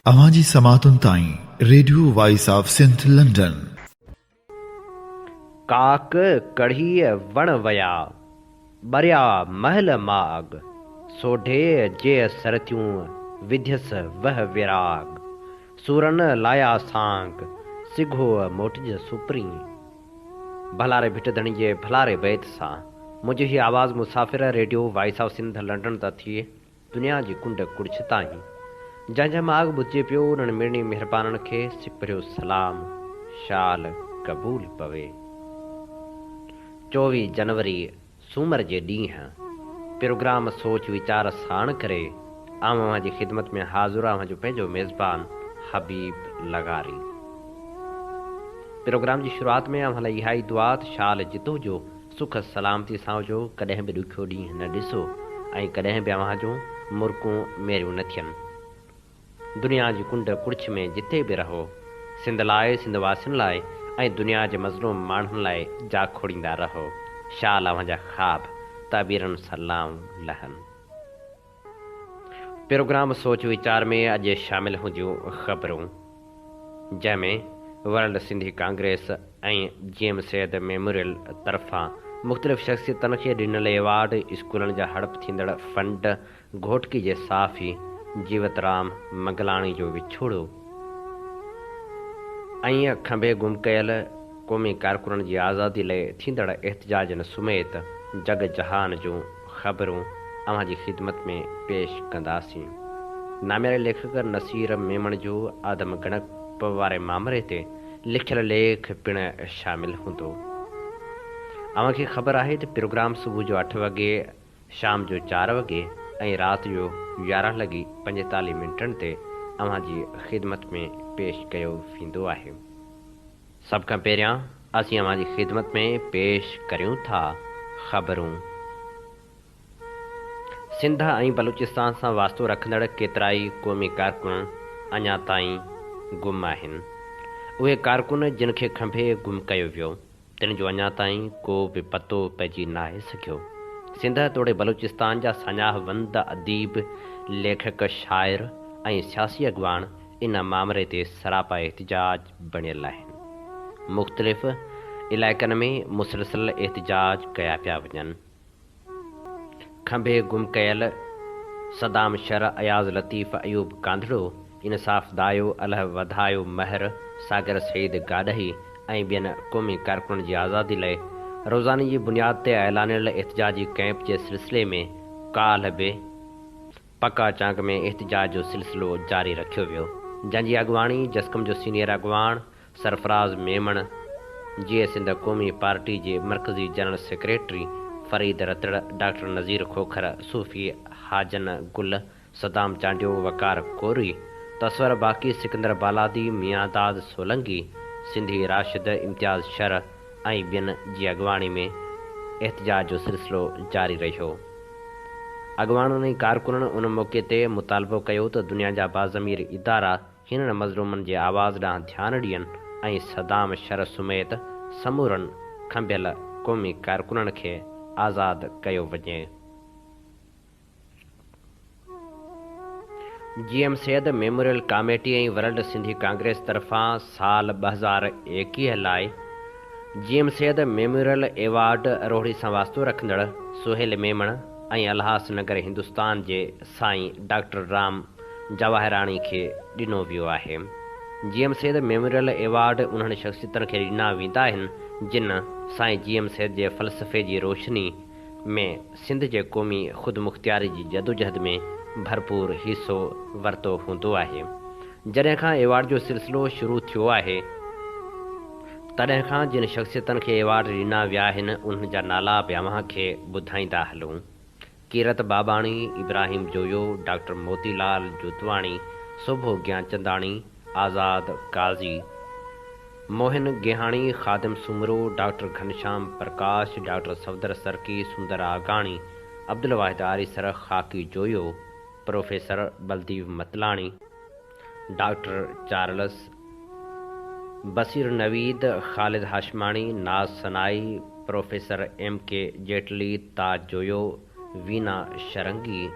اوهان جي سماعتن تائين radio voice of Sindh London. ڪاڪ ڪڙهي وڻ ويا، ٻريا محل ماڳ، سوڍي جيء سرتيون، وڌيس وهه ويراڳ، سورن لايا سانگ، سگهو موٽج سپرين. ڀلاري ڀٽ ڌڻي جي ڀلاري بيت سان منهنجو هي آواز مسافر radio voice of Sindh London تان ٿئي دنيا جي ڪنڊ ڪڙڇ تائين جنهن جا ماڳ ٻڌجي پيو انهن مڙني مهربانن کي سڪ ڀريو سلام شال قبول پوي. 24 جنوري سومر جي ڏينهن پروگرام سوچ ويچار ساڻ ڪري آئون اوهان جي خدمت ۾ حاضر اوهان جو پنهنجو ميزبان حبيب لغاري. پروگرام جي شروعات ۾ اوهان لاء اها ئي دعا ته شال جتو جو سک سلامتي سان هجو ڪڏهن به ڏکيو ڏينهن نه ڏسو ۽ ڪڏهن به اوهان جون مرڪون ميريون نه ٿين. دنيا جي ڪنڊ ڪڙڇ ۾ جتي به رهو، سنڌ لاء، سنڌ واسين لاء ۽ دنيا جي مظلوم ماڻهن لاء جاکوڙيندا رهو. شال اوهان جا خواب تعبيرن سان لائون لهن. پروگرام سوچ ويچار ۾ اڄ شامل هونديون خبرون، جنهن ۾ world Sindhi congress ۽ G M Syed memorial طرفان مختلف شخصيتن کي ڏنل ايوارڊ، اسڪولن جا هڙپ ٿيندڙ فنڊ، گهوٽڪي جي صحافي جيوت رام منگلاڻي جو وڇوڙو ۽ کنڀي گم ڪيل قومي ڪارڪنن جي آزادي لئه ٿيندڙ احتجاجن سميت جڳ جهان جون خبرون اوهان جي خدمت ۾ پيش ڪنداسين. نامياري ليکڪ نصير ميمڻ جو آدم ڳڻپ واري مامري تي لکيل ليک پڻ شامل هوندو. اوهان کي خبر آهي ته پروگرام صبح جو اٺ وڳي شام جو چار وڳي ۽ رات جو 11 لڳي 45 منٽن تي اوهان جي خدمت ۾ پيش ڪيو ويندو آهي. سڀ کان پهريان اسين اوهان جي خدمت ۾ پيش ڪريون ٿا خبرون. سنڌ ۽ بلوچستان سان واسطو رکندڙ ڪيترائي قومي ڪارڪن اڃا تائين گم آهن. اهي ڪارڪن جن کي کنڀي گم ڪيو ويو. تن جو اڃا تائين ڪو به پتو پئجي ناهي سگهيو. سنڌ توڙي بلوچستان جا ساڃاهه وند اديب، ليکڪ، شاعر ۽ سياسي اڳواڻ ان مامري تي سراپا احتجاج بڻيل آهن. مختلف علائقن ۾ مسلسل احتجاج ڪيا پيا وڃن. کنڀي گم ڪيل صدام شر، اياز لطيف، ايوب ڪانڌڙو، انصاف دايو، الهه وڌايو مهر، ساگر سعيد گاڏهي ۽ ٻين قومي ڪارڪنن جي آزادي لئه روزاني جي بنياد تي اعلانيل احتجاجي ڪئمپ جي سلسلي ۾ ڪالهه به پڪا چانڪ ۾ احتجاج جو سلسلو جاري رکيو ويو، جنهن جي اڳواڻي جسقم جو سينيئر اڳواڻ سرفراز ميمڻ، جيئي سنڌ قومي پارٽي جي مرڪزي general secretary Farid Ratar, doctor Nazir Khokhar, Sufi Hajan Gul, Saddam Chandio, Waqar Kori, Tasawar Baqi, Sikandar Baladi, Miandad Solangi, Sindhi Rashid, Imtiaz Shar ۽ ٻين جي اڳواڻي ۾ احتجاج جو سلسلو جاري رهيو. اڳواڻن ۽ ڪارڪنن ان موقعي تي مطالبو ڪيو ته دنيا جا باضمير ادارا هنن مظلومن جي آواز ڏانهن ڌيان ڏين ۽ صدام شر سميت سمورن کنڀيل قومي ڪارڪنن کي آزاد ڪيو وڃي. G M Syed memorial committee ۽ world Sindhi congress طرفان سال 2021 لاء G M Syed memorial award Rohri سان واسطو رکندڙ سهيل ميمڻ ۽ الهاس نگر هندستان جي سائين ڊاڪٽر رام جواهراڻي کي ڏنو ويو آهي. G M Syed memorial award انهن شخصيتن کي ڏنا ويندا آهن جن سائين جي ايم سيد جي فلسفي جي روشني ۾ سنڌ جي قومي خودمختياري جي جدوجهد ۾ ڀرپور حصو ورتو هوندو آهي. جڏهن کان ايوارڊ جو سلسلو شروع ٿيو آهي تڏهن کان جن شخصيتن کي ايوارڊ ڏنا ويا آهن انهن جا نالا به اوهان کي ٻڌائيندا هلون. Kirat Babani, Ibrahim Joyo, doctor Moti Lal Jotwani, Sobho Gianchandani, Azad Qazi, Mohan Gehani, Khadim Soomro, doctor Ghansham Prakash, doctor Safdar Sarki, Sundar Agani, Abdul Wahid Arisar, Khaki Joyo, professor Baldev Matlani, doctor Charles, Basir Naveed, Khalid Hashmani, Naz Sanai, professor M K Jetley, Taj Joyo, Veena Sharangi,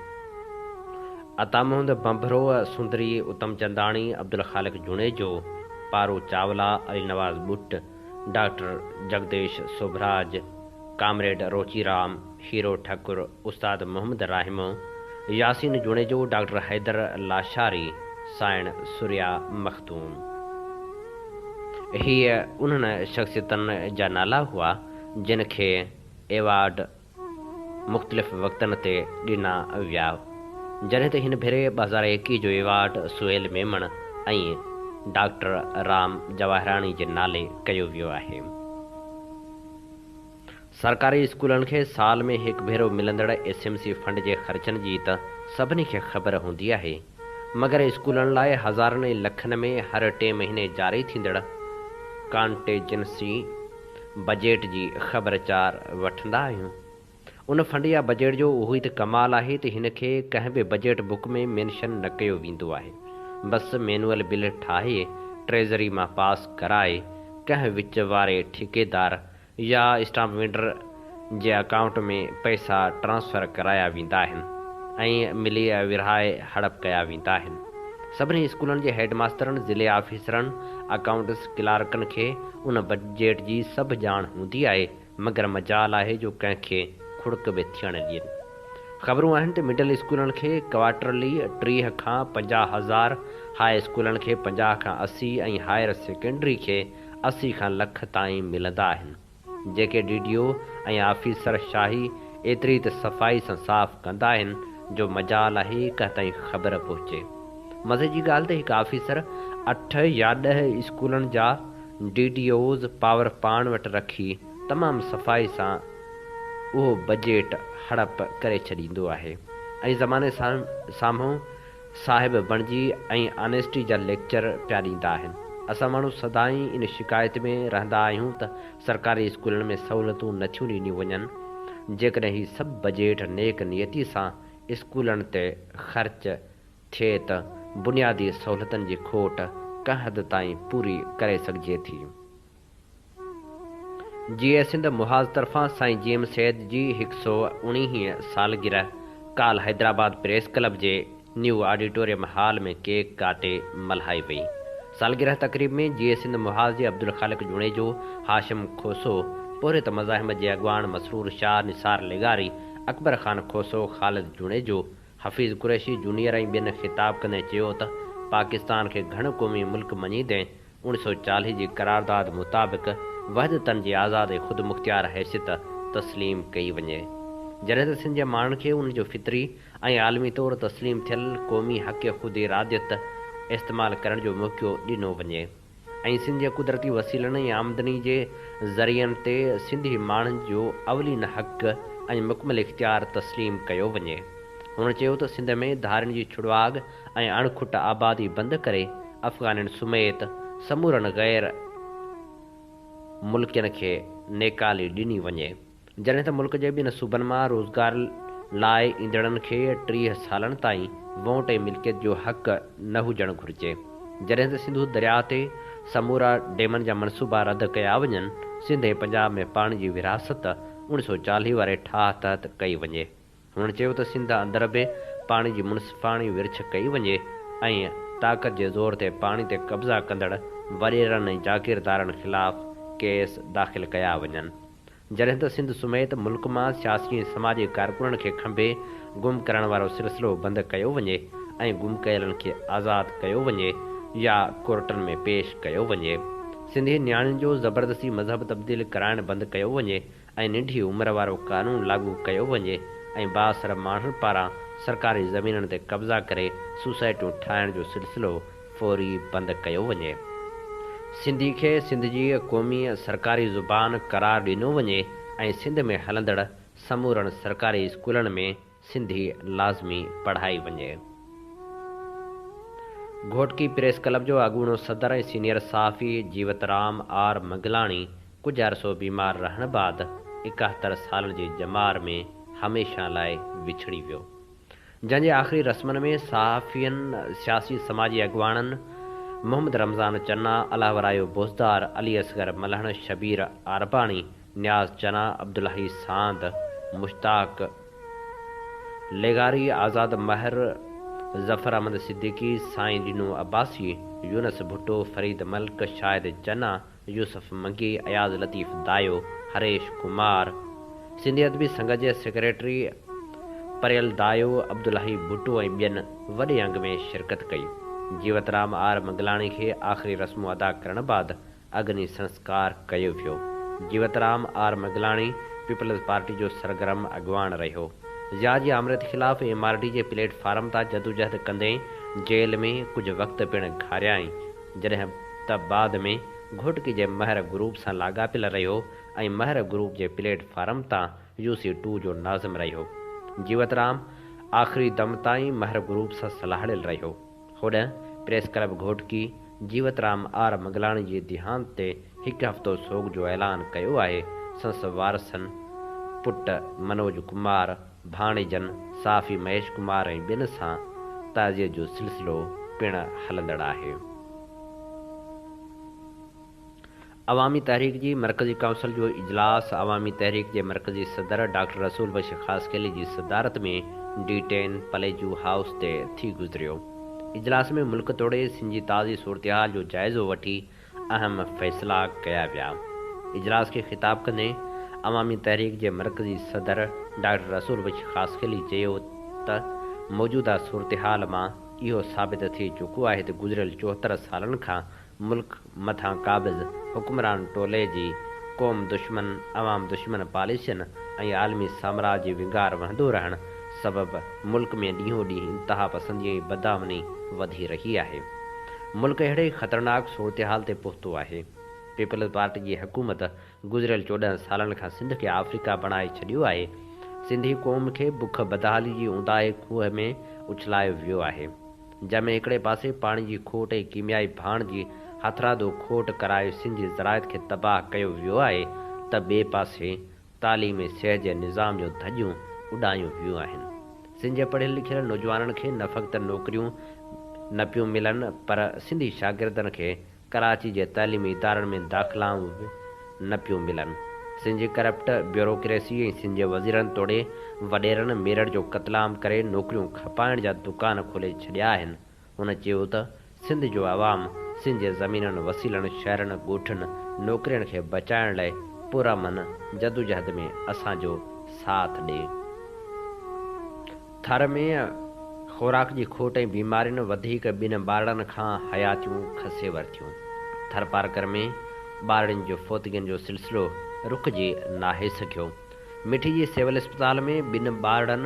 عطا محمد ڀنڀرو، سندري اتمچنداڻي، عبدالخالق جوڻيجو، پارو چاولا، علي نواز ٻٽ، doctor Jagdish Sobhraj, comrade Ruchi Ram, هيرو ٺڪر، استاد Muhammad Rahmoon, Yasin Junejo, doctor Haider Lashari, سائڻ ثريا مخدوم. هي انهن شخصيتن جا نالا هئا، جن کي ايوارڊ مختلف وقتن تي ڏنا ويا. جڏهن ته هن ڀيري 2021 جو ايوارڊ سهيل ميمڻ ۽ ڊاڪٽر رام جواهراڻي جي نالي ڪيو ويو آهي. سرڪاري اسڪولن کي سال ۾ هڪ ڀيرو ملندڙ ايس ايم سي فنڊ جي خرچن جي ته سڀني کي خبر هوندي آهي، مگر اسڪولن لاء هزارن ۽ لکن ۾ هر ٽئين مهيني جاري ٿيندڙ ڪانٽيجنسي بجيٽ جي خبر چار وٺندا آهيون. ان فنڊ يا بجيٽ جو اهو ئي ته ڪمال آهي ته هن کي ڪنهن به بجيٽ بڪ ۾ مينشن نه ڪيو ويندو آهي. بس مينوئل بل ٺاهي ٽريزري مان پاس ڪرائي ڪنهن وچ واري ٺيڪيدار يا اسٽامپ وينڊر جي اڪائونٽ ۾ پئسا ٽرانسفر ڪرايا ويندا آهن ۽ ملي ورهائي هڙپ ڪيا ويندا آهن. سڀني اسڪولن جي هيڊ ماسترن، ضلعي آفيسرن، اڪائونٽس ڪلارڪن کي ان بجيٽ جي سڀ ڄاڻ هوندي آهي مگر مجال آهي جو ڪنهن کي کڙڪ به ٿيڻ ڏين. خبرون آهن ته مڊل اسڪولن کي ڪوارٽرلي 30 کان 50 هزار، هاء اسڪولن کي 50 کان 80 ۽ هائر سيڪنڊري کي 80 کان لک تائين ملندا آهن، جيڪي ڊي ڊي او ۽ آفيسر شاهي ايتري ته صفائي سان صاف ڪندا آهن جو مجال آهي ڪنهن تائين خبر پهچي. مزي جي ڳالهه ته هڪ آفيسر اٺ يا 10 اسڪولن جا ڊي ڊي اوز پاور پاڻ وٽ رکي تمام صفائي سان اهو بجيٽ هڙپ ڪري ڇڏيندو آهي ۽ زماني سامهون صاحب بڻجي ۽ آنيسٽي جا ليڪچر پيا ڏيندا آهن. اسان ماڻهو سدائين ان شڪايت ۾ رهندا آهيون ته سرڪاري اسڪولن ۾ سهولتون نه ٿيون ڏنيون وڃن. جيڪڏهن هي سڀ بجيٽ نيڪ نيتي سان اسڪولن تي خرچ ٿئي ته بنيادي سهولتن جي کوٽ ڪنهن حد تائين پوري ڪري سگهجي ٿي. جيئي سنڌ محاذ طرفان سائين جي ايم سيد جي هڪ سئو اڻيهين سالگرهه ڪالهه حيدرآباد پريس ڪلب جي نيو آڊيٽوريم هال ۾ ڪيڪ ڪاٽي ملهائي وئي. سالگرهه تقريب ۾ جيئي سنڌ محاذ جي عبدالخالق جوڻيجو، هاشم کوسو، پورهيت مزاحمت جي اڳواڻ مسرور شاهه، نثار لغاري، اڪبر خان کوسو، خالد جوڻيجو، حفيظ قريشي جونيئر ۽ ٻين خطاب ڪندي چيو ته پاڪستان کي گهڻ قومي ملڪ مڃيندي 1940 جي قرارداد مطابق وحدتن جي آزاد ۽ خودمختيار حيثيت تسليم ڪئي وڃي. جڏهن ته سنڌ جي ماڻهن کي ان جو فطري ۽ عالمي طور تسليم ٿيل قومي حق خود اراديت استعمال ڪرڻ جو موقعو ڏنو وڃي ۽ سنڌ جي قدرتي وسيلن ۽ آمدني جي ذريعن تي سنڌي ماڻهن جو اولين حق ۽ مڪمل اختيار تسليم ڪيو وڃي. هن چيو ته سنڌ ۾ ڌارين جي ڇڙواڳ ۽ اڻ کٽ آبادي بند ڪري افغانين سميت سمورن غير ملڪين کي نيڪالي ڏني وڃي. جڏهن ته ملڪ جي ٻين صوبن مان روزگار لاء ايندڙن کي 30 سالن تائين وونٽ ۽ ملڪيت جو حق نه هجڻ گهرجي. جڏهن ته سنڌو درياء تي سمورا ڊيمن جا منصوبا رد ڪيا وڃن، سنڌ ۽ پنجاب ۾ پاڻي جي ورهاست 1940 واري ٺاهه تحت ڪئي وڃي. هن چيو ته سنڌ اندر به پاڻي جي منصفاڻي ورڇ ڪئي وڃي ۽ طاقت جي زور تي پاڻي تي قبضا ڪندڙ وڏيرن ۽ جاگيردارن خلاف ڪيس داخل ڪيا وڃن. جڏهن ته سنڌ سميت ملڪ مان سياسي ۽ سماجي ڪارڪنن کي کنڀي گم ڪرڻ وارو سلسلو بند ڪيو وڃي ۽ گم ڪيلن کي آزاد ڪيو وڃي يا ڪورٽن ۾ پيش ڪيو وڃي. سنڌي نياڻين جو زبردستي مذهب تبديل ڪرائڻ بند ڪيو وڃي ۽ ننڍي عمر وارو قانون لاڳو ڪيو وڃي ۽ بااثر ماڻهن پاران سرڪاري زمينن تي قبضا ڪري سوسائٽيون ٺاهڻ جو سلسلو فوري بند ڪيو وڃي. سنڌي کي سنڌ جي قومي سرڪاري زبان قرار ڏنو وڃي ۽ سنڌ ۾ هلندڙ سمورن سرڪاري اسڪولن ۾ سنڌي لازمي پڙهائي وڃي. گهوٽڪي پريس ڪلب جو اڳوڻو صدر ۽ سينيئر صحافي جيوت رام آر منگلاڻي ڪجهه عرصو بيمار رهڻ بعد 71 سالن جي ڄمار ۾ هميشه لاء وڇڙي ويو. جنهن جي آخري رسمن ۾ صحافين، سياسي سماجي اڳواڻن محمد رمضان چنا، الله ورايو بوزدار، علي اصغر ملهڻ، شبير عارباڻي، نياز چنا، عبدالحئي ساند، مشتاق لغاري، آزاد مهر، ظفر احمد صديقي، سائين ڏنو عباسي، يونس ڀٽو، فريد ملڪ، شاهد چنا، يوسف منگي، اياز لطيف دايو، هريش ڪمار، سنڌي ادبي سنگت جي سيڪريٽري پريل دايو، عبدالحئي ڀٽو ۽ ٻين وڏي انگ ۾ شرڪت ڪئي. جيوت رام آر منگلاڻي کي آخري رسمون ادا ڪرڻ بعد اگني سنسڪار ڪيو ويو. Jeevat Ram R Manglani Peoples Party جو سرگرم اڳواڻ رهيو. ضياء جي آمريت خلاف ايم آر ڊي جي پليٽ فارم تان جدوجهد ڪندي جيل ۾ ڪجهه وقت پڻ گهاريائين، جڏهن ته بعد ۾ گهوٽڪي جي مهر گروپ سان لاڳاپيل رهيو ۽ مهر گروپ جي پليٽ فارم تان يو سي ٽو جو ناظم رهيو. جيوت رام آخري دم تائين مهر گروپ سان سلهاڙيل رهيو. هوڏانهن press club Ghotki Jeewat Ram R Manglani جي ديهانت تي هڪ هفتو سوڳ جو اعلان ڪيو آهي، سندس وارثن پٽ منوج ڪمار، ڀاڻيجن صحافي مهيش ڪمار ۽ ٻين سان تعزيت جو سلسلو پڻ هلندڙ آهي. عوامي تحريڪ جي مرڪزي ڪائونسل جو اجلاس عوامي تحريڪ جي مرڪزي صدر ڊاڪٽر رسول بخش خاصخيلي جي صدارت ۾ ڊي ٽين پليجو هائوس تي ٿي گذريو. اجلاس ۾ ملڪ توڙي سنڌ جي تازي صورتحال جو جائزو وٺي اهم فيصلا ڪيا ويا. اجلاس کي خطاب ڪندي عوامي تحريڪ جي مرڪزي صدر ڊاڪٽر رسول بخش خاصخيلي چيو ته موجوده صورتحال مان اهو ثابت ٿي چڪو آهي ته گذريل 74 سالن کان ملڪ مٿان قابض حڪمران ٽولي جي قوم دشمن، عوام دشمن پاليسين ۽ عالمي سامراج جي ونگار وهندو رهڻ سبب ملڪ ۾ ڏينهون ڏينهن انتهاپسندي ۽ بدامني وڌي رهي آهي. ملڪ اهڙي خطرناڪ صورتحال تي پهتو آهي. پيپلز پارٽي جي حڪومت گذريل 14 سالن کان سنڌ کي آفريڪا بڻائي ڇڏيو آهي. سنڌي قوم کي بک بدحالي جي اونداهي کوهه ۾ اڇلايو ويو آهي. جنهن ۾ هڪڙي پاسي پاڻي جي کوٽ ۽ ڪيميائي ڀاڻ جي هٿرادو کوٽ ڪرائي سنڌ جي زراعت کي تباهه ڪيو ويو آهي ته ٻئي پاسي تعليم ۽ صحت جي نظام جون ڌڄيون اڏايون ويون آهن. سنڌ جي پڙهيل لکيل نوجوانن کي نه فقط نوڪريون نه پيون ملن پر سنڌي شاگردن کي ڪراچي جي تعليمي ادارن ۾ داخلائون به نه پيون ملن. سنڌ جي ڪرپٽ بيوروڪريسي ۽ سنڌ جي وزيرن توڙي وڏيرن ميرٽ جو قتلام ڪري نوڪريون کپائڻ جا دڪان کولي ڇڏيا آهن. هن چيو ته سنڌ جو عوام سنڌ جي زمينن، وسيلن، شهرن، ڳوٺن، نوڪرين کي بچائڻ لاء پرامن جدوجهد ۾ اسان جو ساٿ ڏي. ٿر ۾ خوراڪ جي کوٽ ۽ بيمارين وڌيڪ ٻن ٻارڙن کان حياتيون کسي ورتيون. ٿرپارڪر ۾ ٻارڙين جي فوتگين جو سلسلو رڪجي ناهي سگهيو. مٺي جي سول اسپتال ۾ ٻن ٻارڙن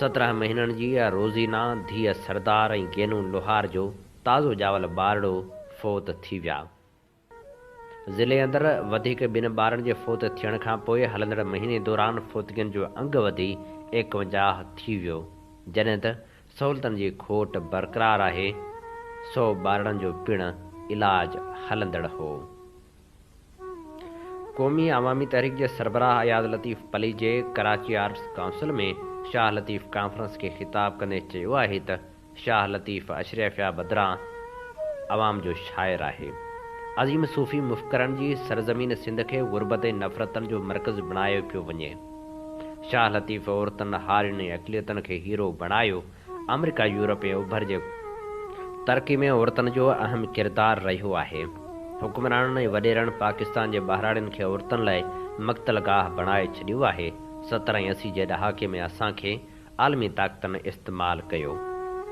17 مهينن جي روزينا ڌيء سردار ۽ گينو لوهار جو تازو ڄاول ٻارڙو فوت ٿي ويا. ضلعي اندر وڌيڪ ٻن ٻارن جي فوت ٿيڻ کانپوء هلندڙ مهيني دوران فوتگين جو انگ وڌي 51 ٿي ويو، جڏهن ته سهولتن جي کوٽ برقرار آهي، 100 ٻارڙن جو پڻ علاج هلندڙ هو. قومي عوامي تحريڪ جي سربراهه اياز لطيف پليجي Karachi arts council ۾ Shah Latif conference کي خطاب ڪندي چيو آهي ته شاهه لطيف اشرافيه بدران عوام جو شاعر آهي. عظيم صوفي مفڪرن جي سرزمين سنڌ کي غربت ۽ نفرتن جو مرڪز بڻايو پيو وڃي. شاهه لطيف عورتن، هارين ۽ اقليتن کي هيرو بڻايو. آمريڪا، يورپ ۽ اوڀر جي ترقي ۾ عورتن جو اهم ڪردار رهيو آهي. حڪمرانن ۽ وڏيرن پاڪستان جي ٻهراڙين کي عورتن لاء مقتل گاهه بڻائي ڇڏيو آهي. 70 ۽ 80 جي ڏهاڪي ۾ اسان کي عالمي طاقتن استعمال ڪيو.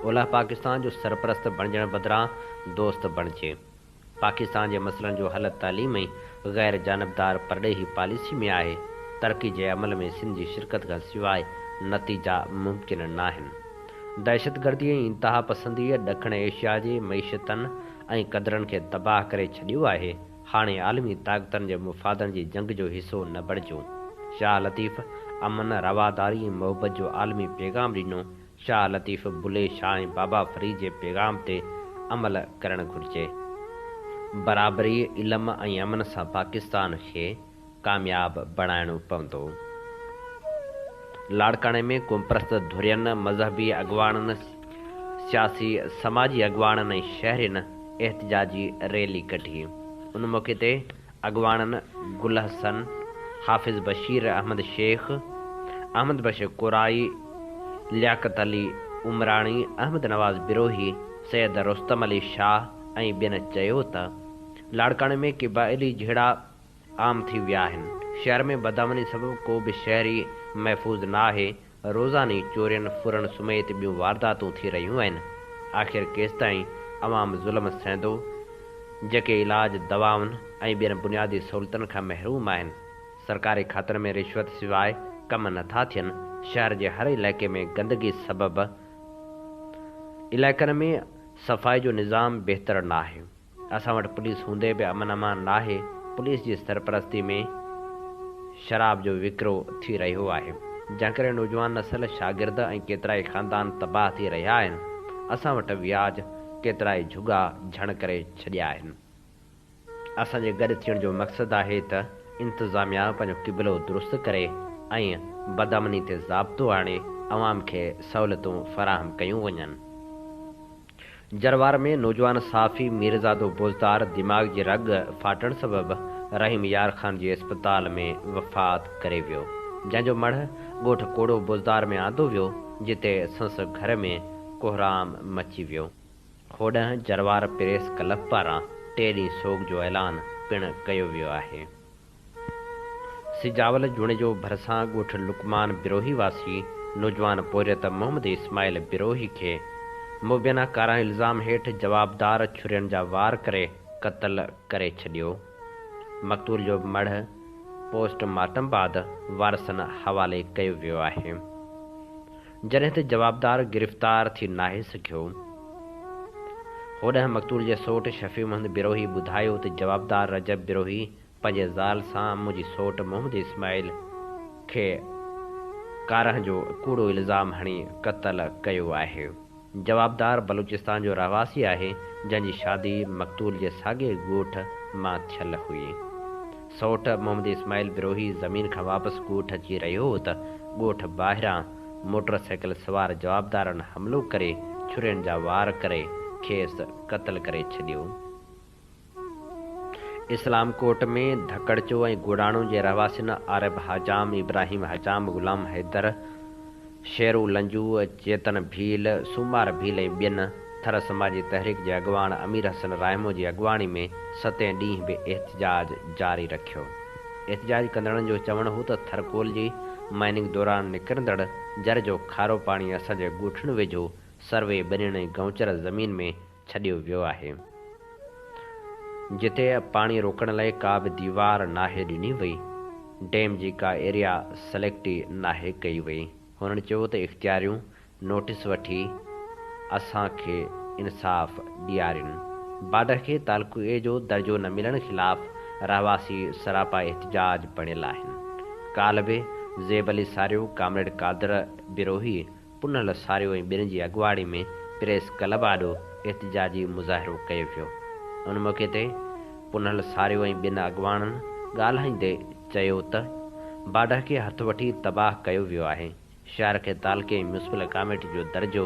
اولهه پاڪستان جو سرپرست بڻجڻ بدران دوست بڻجي. پاڪستان جي مسئلن جو حل تعليم ۽ غير جانبدار پرڏيهي پاليسي ۾ آهي، ترقي جي عمل ۾ سنڌ جي شرڪت کان سواء نتيجا ممڪن ناهن. دهشتگردي ۽ انتهاپسنديء ڏکڻ ايشيا جي معيشتن ۽ قدرن کي تباهه ڪري ڇڏيو آهي، هاڻي عالمي طاقتن جي مفادن جي جنگ جو حصو نه بڻجون. شاهه لطيف امن، رواداري ۽ محبت جو عالمي پيغام ڏنو. شاهه لطيف، بلي شاهه ۽ بابا فريد جي پيغام تي عمل ڪرڻ گهرجي. برابري، علم ۽ امن سان پاڪستان کي ڪامياب بڻائڻو پوندو. لاڙڪاڻي ۾ قومپرست ڌرين، مذهبي اڳواڻن، سياسي سماجي اڳواڻن ۽ شهرين احتجاجي ريلي ڪڍي. ان موقعي تي اڳواڻن گل حسن، حافظ بشير احمد شيخ، احمد بخش ڪورائي، لياقت علي عمراڻي، احمد نواز بروهي، سيد رستم علي شاهه ۽ ٻين چيو ته لاڙڪاڻي ۾ قبائلي جهيڙا عام ٿي ويا آهن، شهر ۾ بدامني سبب ڪو به شهري محفوظ نه آهي، روزاني چورين، ڦرن سميت ٻيون وارداتون ٿي رهيون آهن، آخر ڪيستائين عوام ظلم سهندو، جيڪي علاج، دوائن ۽ ٻين بنيادي سهولتن کان محروم آهن، سرڪاري کاتن ۾ رشوت سواء ڪم نٿا ٿين، شهر جي هر علائقي ۾ گندگي سبب علائقن ۾ صفائي جو نظام بهتر ناهي. اسان وٽ پوليس هوندي به امن امان ناهي، پوليس جي سرپرستي ۾ شراب جو وڪرو ٿي رهيو آهي، جنهن ڪري نوجوان نسل، شاگرد ۽ ڪيترائي خاندان تباهه ٿي رهيا آهن، اسان وٽ وياج ڪيترائي جهڳا جهڻ ڪري ڇڏيا آهن. اسان جي گڏ ٿيڻ جو مقصد آهي ته انتظاميا پنهنجو قبلو درست ڪري ۽ بدامني تي ضابطو آڻي عوام کي سهولتون فراهم ڪيون وڃن. جروار ۾ نوجوان صحافي ميرزادو بوزدار دماغ جي رڳ ڦاٽڻ سبب رحيم يار خان جي اسپتال ۾ وفات ڪري ويو، جنهن جو مڙهه ڳوٺ ڪوڙو بوزدار ۾ آندو ويو، جتي سندس گهر ۾ ڪهرام مچي ويو. هوڏانهن جروار پريس ڪلب پاران ٽي ڏينهن سوڳ جو اعلان پڻ ڪيو ويو آهي. سجاول جوڻيجو ڀرسان ڳوٺ لقمان بروهي واسي نوجوان پورهيت محمد اسماعيل بروهي کي مبينا ڪارنهن الزام هيٺ جوابدار ڇرين جا وار ڪري قتل ڪري ڇڏيو. مقتول جو مڙهه پوسٽ مارٽم بعد وارثن حوالي ڪيو ويو آهي. جڏهن ته جوابدار گرفتار ٿي ناهي سگهيو. هوڏانهن مقتول جي سوٽ شفيع محمد بروهي ٻڌايو ته جوابدار رجب بروهي پنهنجي زال سان منهنجي سوٽ محمد اسماعيل کي ڪارنهن جو ڪوڙو الزام هڻي قتل ڪيو آهي. جوابدار بلوچستان جو رهواسي آهي جنهن جي شادي مقتول جي ساڳئي ڳوٺ مان ٿيل هئي. سوٽ محمد اسماعيل بروهي زمين کان واپس ڳوٺ اچي رهيو هو ته ڳوٺ ٻاهران موٽر سائيڪل سوار جوابدارن حملو ڪري ڇرين جا وار ڪري کيس قتل ڪري ڇڏيو. اسلام ڪوٽ ۾ ڌڪڙچو ۽ گوڙاڻو جي رهواسين عارب حجام، ابراهيم حجام، غلام حيدر، شيرو لنجو، چيتن ڀيل، سومار ڀيل ۽ ٻين ٿر سماجي تحريڪ جي اڳواڻ امير حسن راهمو جي اڳواڻي ۾ ستين ڏينهن به احتجاج جاري رکيو. احتجاج ڪندڙن جو چوڻ هو ته ٿرڪول جي مائننگ دوران نڪرندڙ جر جو کارو پاڻي اسان جي ڳوٺن ويجهو سروي ٻنين ۽ گئونچر زمين ۾ ڇڏيو ويو آهي، جتي پاڻي روڪڻ لاء ڪا به ديوار ناهي ڏني وئي، ڊيم جي ڪا ايريا سليڪٽ ئي ناهي ڪئي وئي. هنن چيو ته اختياريون نوٽيس وٺي اسان کي انصاف ڏيارين. باڊهه کي تعلقي جو درجو نه ملڻ خلاف رهواسي سراپا احتجاج بڻيل آهن. ڪالهه به زيب علي ساريو، ڪامريڊ قادر بروهي، پنهل ساريو ۽ ٻين جي اڳواڻي ۾ پريس ڪلب آڏو احتجاجي مظاهرو ڪيو ويو. ان موقعي تي پنهل ساريو ۽ ٻين اڳواڻن ڳالهائيندي چيو ته باڊهه کي هٿ وٺي تباهه ڪيو ويو آهي، شهر کي تعلقي ۽ ميونسپل ڪاميٽي جو درجو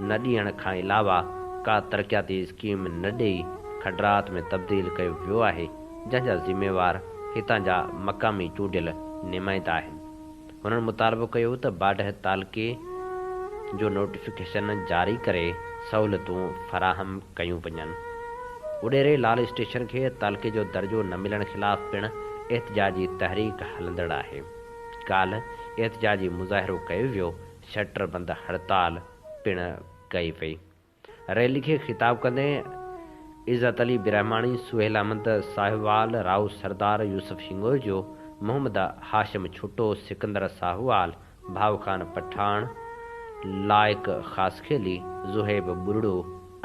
نه ڏيڻ کان علاوه ڪا ترقياتي اسڪيم نه ڏئي کنڊرات ۾ تبديل ڪيو ويو آهي، جنهن جا ذميوار هتان جا مقامي چونڊيل نمائندا آهن. هنن مطالبو ڪيو ته باڊهه تعلقي جو نوٽيفڪيشن جاري ڪري سهولتون فراهم ڪيون وڃن. اڏيري لال اسٽيشن کي تعلقي جو درجو نه ملڻ خلاف پڻ احتجاجي تحريڪ هلندڙ آهي. ڪالهه احتجاجي مظاهرو ڪيو ويو، شٽر بند هڙتال پڻ ڪئي وئي. ريلي کي خطاب ڪندي عزت علي برهماڻي، سهيل احمد ساهيوال، رائو سردار، يوسف هنڱورجو، محمد هاشم ڇٽو، سڪندر ساهوال، ڀائو خان پٺاڻ، لائق خاصخيلي، زوهيب ٻرڙو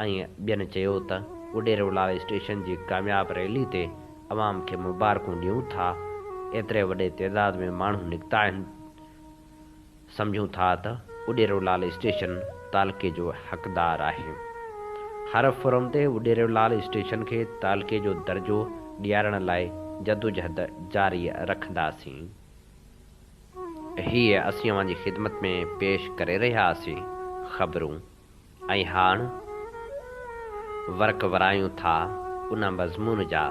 ۽ ٻين چيو ته اڏيرو لال اسٽيشن جي ڪامياب ريلي تي عوام کي مبارڪون ڏيون ٿا، ايتري وڏي تعداد ۾ ماڻهو نڪتا آهن، سمجهون ٿا ته اڏيرو لال اسٽيشن تعلقي جو حقدار آهي. هر فورم تي اڏيرو لال اسٽيشن کي تعلقي جو درجو ڏيارڻ لاء جدوجهد جاري رکنداسين. هيء اسين اوهان جي خدمت ۾ پيش ڪري رهيا هئاسين خبرون ۽ هاڻ ورق ورايون ٿا ان مضمون جا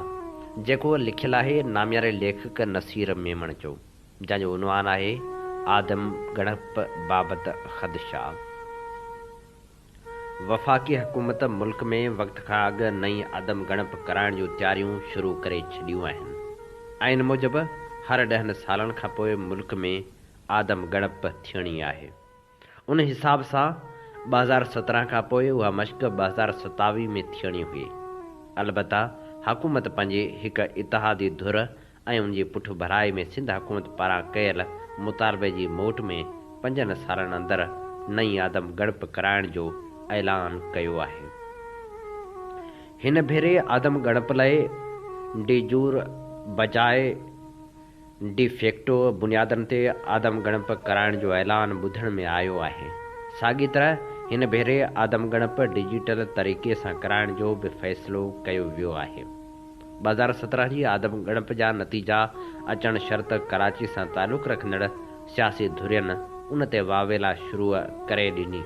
جيڪو لکيل آهي نامياري ليکڪ نصير ميمڻ جو. جنهن جو عنوان آهي آدم ڳڻپ بابت خدشا. وفاقي حڪومت ملڪ ۾ وقت کان اڳ نئين آدم ڳڻپ ڪرائڻ جون تياريون شروع ڪري ڇڏيون آهن. آئين موجب هر ڏهن سالن کانپوء ملڪ ۾ آدم ڳڻپ ٿيڻي آهي. ان حساب سان 2017 کانپوء اها مشق 2027 ۾ ٿيڻي هئي. البته حڪومت پنهنجي هڪ اتحادي ڌر ۽ ان جي پٺڀرائي ۾ سنڌ حڪومت پاران ڪيل مطالبي جي موٽ ۾ پنجن سالن اندر نئين آدم ڳڻپ ڪرائڻ جو اعلان ڪيو آهي. هن ڀيري آدم ڳڻپ لئي ڊي جور بجاء ڊي فيڪٽو بنيادن تي آدم ڳڻپ ڪرائڻ جو اعلان ٻڌڻ ۾ آيو آهي. ساڳي طرح هن ڀيري آدم ڳڻپ ڊجيٽل طريقي سان ڪرائڻ جو به فيصلو ڪيو ويو آهي. 2017 جي آدم ڳڻپ جا نتيجا اچڻ شرط ڪراچي سان تعلق رکندڙ سياسي ڌرين ان تي واويلا شروع ڪري ڏني.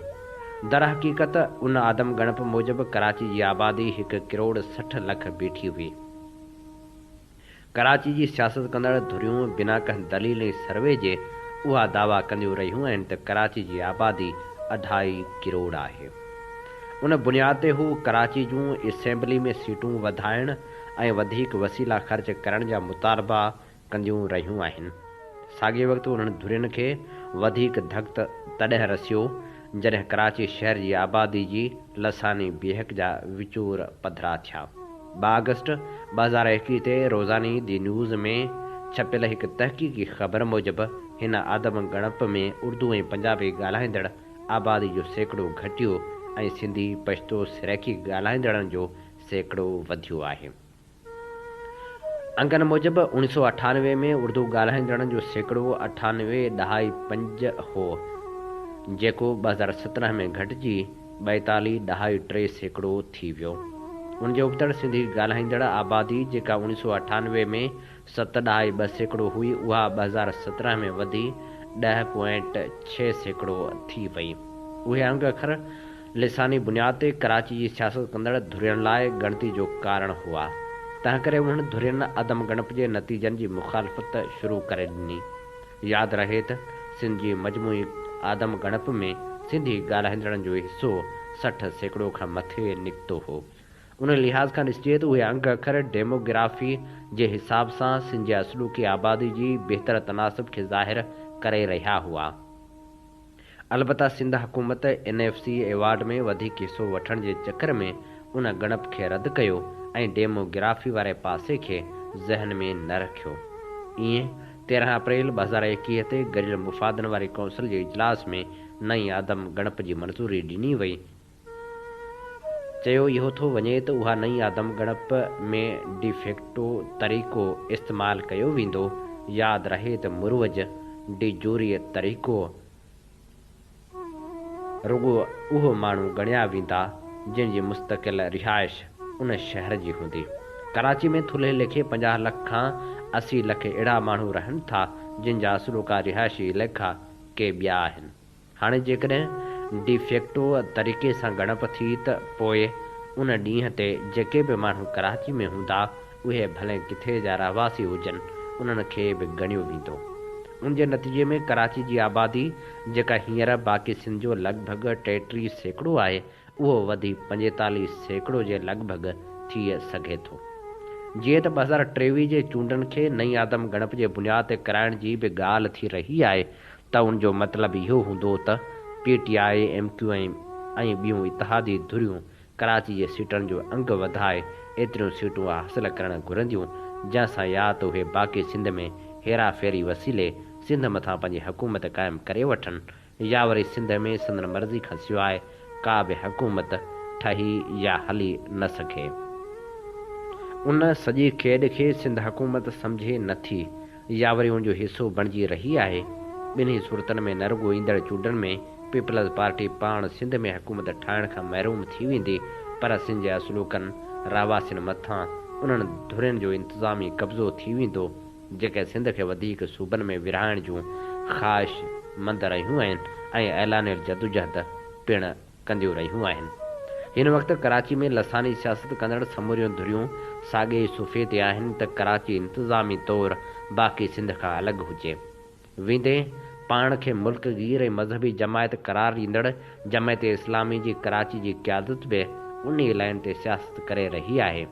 درحقيقت ان آدم ڳڻپ موجب ڪراچي جي آبادي هڪ ڪروڙ 60 لک بيٺي هئي. ڪراچي جي سياست ڪندڙ ڌريون بنا ڪنهن دليل ۽ سروي جي اها دعويٰ ڪنديون رهيون آهن ته ڪراچي جي آبادي اڍائي ڪروڙ آهي. ان بنياد تي هو ڪراچي جون اسيمبلي ۾ سيٽون وڌائڻ ۽ وڌيڪ وسيلا خرچ ڪرڻ جا مطالبا ڪنديون رهيون آهن. ساڳئي وقت انهن ڌرين کي وڌيڪ ڌڪ تڏهن رسيو جڏهن ڪراچي شهر جي آبادي جي لساني بيهڪ جا وچور پڌرا ٿيا. 2 آگسٽ 2021 تي روزاني the news ۾ ڇپيل هڪ تحقيقي خبر موجب هن آدم ڳڻپ ۾ اردو ۽ پنجابي ڳالهائيندڙ آبادي جو سيڪڙو گهٽيو ۽ سنڌي، پشتو، سرائيڪي ڳالهائيندڙن جو سيڪڙو وڌيو آهي. انگن موجب 1998 ۾ اردو ڳالهائيندڙن جو سيڪڙو اٺانوي ڏهائي پنج هو، جيڪو 2017 ۾ گهٽجي ٻائيتاليهه ڏهائي ٽي سيڪڙو ٿي ويو. ان جي ابتڙ سنڌي ڳالهائيندڙ آبادي جيڪا 1998 ۾ ست ڏهائي 2% هئي، اها 2017 ۾ وڌي 10.6% ٿي وئي. اهي انگ اکر لساني بنياد تي ڪراچي جي سياست ڪندڙ ڌرين لاء ڳڻتي جو ڪارڻ هئا. تنهنڪري انهن ڌرين عدم ڳڻپ جي نتيجن جي مخالفت شروع ڪري ڏني. ياد رهي ته سنڌ جي مجموعي آدم ڳڻپ ۾ سنڌي ڳالهائيندڙن جو حصو 60% کان مٿي نڪتو هو. ان لحاظ کان ڏسجي ته اهي انگ اکر ڊيموگرافي جي حساب سان سنڌ جي اصلوڪي آبادي جي بهتر تناسب کي ظاهر ڪري رهيا هئا. البته سنڌ حڪومت اين ايف سي ايوارڊ ۾ وڌيڪ حصو وٺڻ جي چڪر ۾ ان ڳڻپ کي رد ڪيو ۽ ڊيموگرافي واري پاسي کي ذهن ۾ نه رکيو. ائين 13 اپريل 2021 تي گڏيل مفادن واري ڪونسل جي اجلاس ۾ نئين آدم ڳڻپ جي منظوري ڏني وئي. چيو اهو ٿو وڃي ته اها نئين آدم ڳڻپ ۾ ڊي فيڪٽو طريقو استعمال ڪيو ويندو، ياد رهي ته مروج ڊي جوري طريقو رڳو اهو ماڻهو ڳڻيا ويندا جن جي مستقل رهائش ان شهر جي هوندي. ڪراچي ۾ ٿلهي ليکي 50 لک کان 80 لک اهڙا ماڻهو رهن ٿا جن جا اصلوڪا رهائشي علائقا ڪي ٻيا آهن. هاڻي جيڪڏهن ڊي فيڪٽو طريقي سان ڳڻپ ٿي ته پوء ان ڏينهن تي جيڪي به ماڻهو ڪراچي ۾ هوندا اهي ڀلي ڪٿي جا رهواسي هجن انهن کي به ڳڻيو ويندو. ان جي نتيجي ۾ ڪراچي جي آبادي جيڪا هينئر باقي سنڌ جو لڳ ڀڳ 33% آهي اهو وڌي 45% جي لڳ ڀڳ ٿي سگهي ٿو. جيئن ته 2023 جي چونڊن کي نئين آدم ڳڻپ جي بنياد تي ڪرائڻ جي به ڳالهه ٿي رهي آهي ته ان جو مطلب اهو هوندو ته P T I, M Q M ۽ ٻيون اتحادي ڌريون ڪراچي جي سيٽن جو انگ وڌائي ايتريون سيٽون حاصل ڪرڻ گهرنديون جنهن سان يا ته اهي باقي سنڌ ۾ هيرا ڦيري وسيلي سنڌ مٿان پنهنجي حڪومت قائم ڪري وٺن يا وري سنڌ ۾ سندن مرضي کان سواء ڪا به حڪومت ٺهي يا هلي نه سگهي. ان سڄي کيڏ کي سنڌ حڪومت سمجهي نه ٿي يا وري ان جو حصو بڻجي رهي آهي. ٻنهي صورتن ۾ نه رڳو ايندڙ چونڊن ۾ پيپلز پارٽي پاڻ سنڌ ۾ حڪومت ٺاهڻ کان محروم ٿي ويندي پر سنڌ جي اصلوڪن رهواسين مٿان انهن ڌرين جو انتظامي قبضو ٿي ويندو جيڪي سنڌ کي وڌيڪ صوبن ۾ ورهائڻ جون خواهش مند رهيون آهن ۽ اعلانيل جدوجهد پڻ ڪنديون رهيون آهن. هن وقت ڪراچي ۾ لساني سياست ڪندڙ سموريون ڌريون ساڳئي ئي صفحي تي آهن ته ڪراچي انتظامي طور باقي سنڌ کان الڳ هجي. ويندي پاڻ کي ملڪ گير ۽ مذهبي جماعت قرار ڏيندڙ جماعت اسلامي جي ڪراچي جي قيادت به انهي لائين تي سياست ڪري رهي آهي.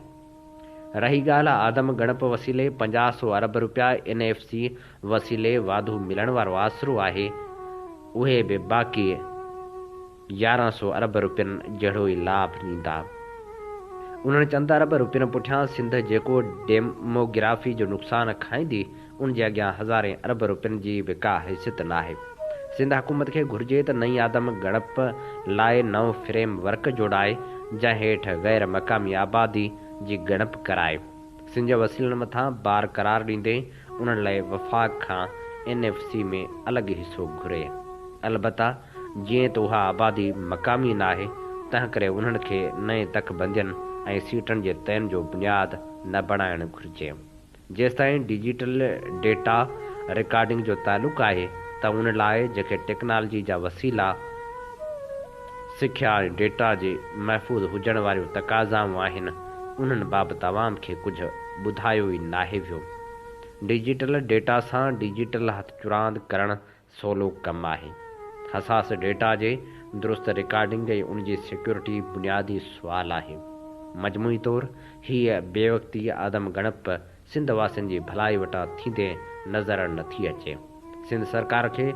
رهي ڳالهه آدم ڳڻپ وسيلي 50 سو ارب رپيا اين ايف سي وسيلي واڌو ملڻ وارو آسرو آهي اهي به باقي 11 سو ارب رپين جهڙو ئي لاڀ ڏيندا. انهن چند ارب رپين پٺيان سنڌ جيڪو ڊيموگرافي جو نقصان کائيندي، ان جي اڳيان هزارين ارب رپين جي به ڪا حيثيت ناهي. سنڌ حڪومت کي گهرجي ته نئين آدم ڳڻپ لاء نئون فريم ورڪ جوڙائي، جنهن هيٺ غير مقامي آبادي جي ڳڻپ ڪرائي. سنڌ جي وسيلن مٿان بار قرار ڏيندي انهن لاء وفاق کان اين ايف سي ۾ الڳ حصو گهري. البته جيئن ته اها آبادي مقامي ناهي، تنهنڪري انهن کي نئين تڪ بندين ۽ سيٽن جي تعين جو بنياد نه بڻائڻ گهرجي. جيستائين ڊجيٽل ڊيٽا رڪارڊنگ جو تعلق آهي ته ان لاء جيڪي ٽيڪنالاجي جا وسيلا، سکيا ۽ ڊيٽا جي محفوظ هجڻ واريون تقاضائون آهن، انهن بابت عوام کي ڪجهه ٻڌايو ئي ناهي ويو. ڊجيٽل ڊيٽا سان ڊجيٽل هٿ چراند ڪرڻ سولو ڪم آهي. حساس ڊيٽا جي درست رڪارڊنگ ۽ ان جي سيڪيورٽي بنيادي سوال آهي. مجموعي طور هيء بيوقتي آدم ڳڻپ سنڌ واسين جي ڀلائي وٽان ٿيندي نظر نٿي اچي. سنڌ سرڪار کي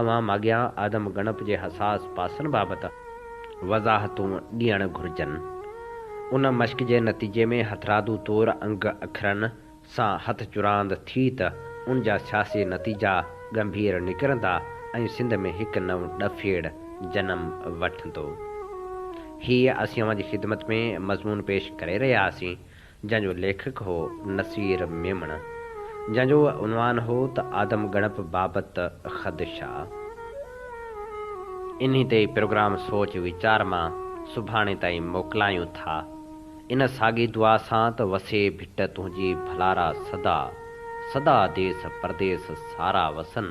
عوام اڳيان آدم ڳڻپ جي حساس پاسن بابت وضاحتون ڏيڻ گهرجن. ان مشق جي نتيجي ۾ هٿرادو طور انگ اکرن سان هٿ چراند ٿي ته ان جا سياسي نتيجا ڳنڀير نڪرندا ۽ سنڌ ۾ هڪ نئون ڏڦيڙ جنم وٺندو. هيء اسين اوهان جي خدمت ۾ مضمون پيش ڪري رهيا هئاسين. جنهن جو ليکڪ هو نصير ميمڻ، جنهن جو عنوان هو ته آدم ڳڻپ بابت خدشا. انهي تي ئي پروگرام سوچ ويچار مان سڀاڻي تائين موڪلايون ٿا. ان ساڳي دعا سان ته وسي ڀٽ تنهنجي ڀلارا سدا، سدا ديس پرديس سارا وسن،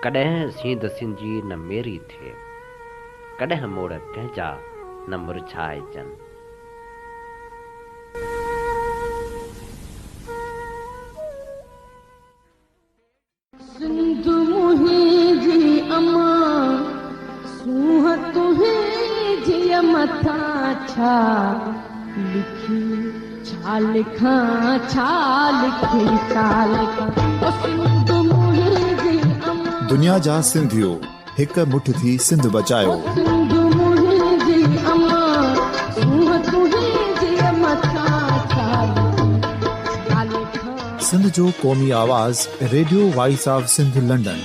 ڪڏهن سينڌ سنجي نه ميري ٿئي، ڪڏهن موڙ ڪنهن جا نه مرجهائجن. سنڌ منهنجي امان، سونهن تنهنجيء مٿان ڇا لکي ڇا لکان ڇا لکي ڇا لکان او سنڌ منهنجي امان. دنيا جا سنڌيو هڪ مٺ ٿي سنڌ بچايو. او سنڌ منهنجي امان سونهن تنهنجي مٿان ڇا لکي ڇا لکان. سنڌ جو قومي آواز radio voice of Sindh London.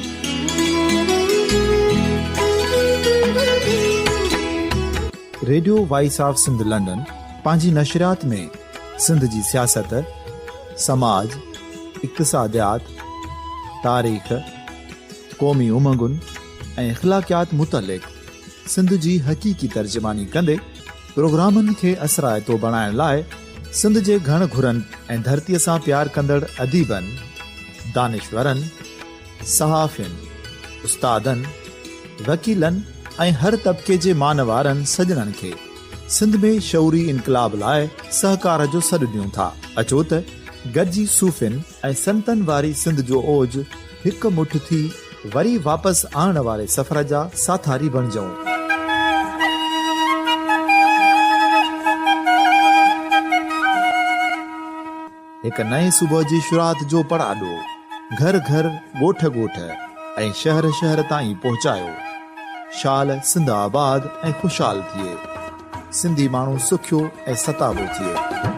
Radio voice of Sindh London پنهنجي نشريات ۾ سنڌ جي سياست، سماج، اقتصاديات، تاريخ، قومي امنگن ۽ اخلاقيات متعلق سنڌ جي حقيقي ترجماني ڪندي پروگرامن کي اثرائتو بڻائڻ لاء سنڌ جي گهڻ گهرن ۽ ڌرتيء سان پيار ڪندڙ اديبن، دانشورن، صحافين، استادن، وڪيلن ۽ هر طبقي جي مان وارن سڄڻن کي سنڌ ۾ شعوري انقلاب لاء سهڪار جو سڏ ڏيون ٿا. اچو ته گڏجي صوفين ۽ سنتن واري سنڌ جو اوج هڪ مٺ ٿي وري واپس آڻڻ واري سفر جا ساٿاري بڻجون. هڪ نئين صبح جي شروعات جو پڙاڏو گهر گهر، ڳوٺ ڳوٺ ۽ شهر شهر تائين پهچايو. شال سنڌ آباد ۽ خوشحال ٿئي. سنڌي ماڻهو سکيو ۽ ستابو ٿئي.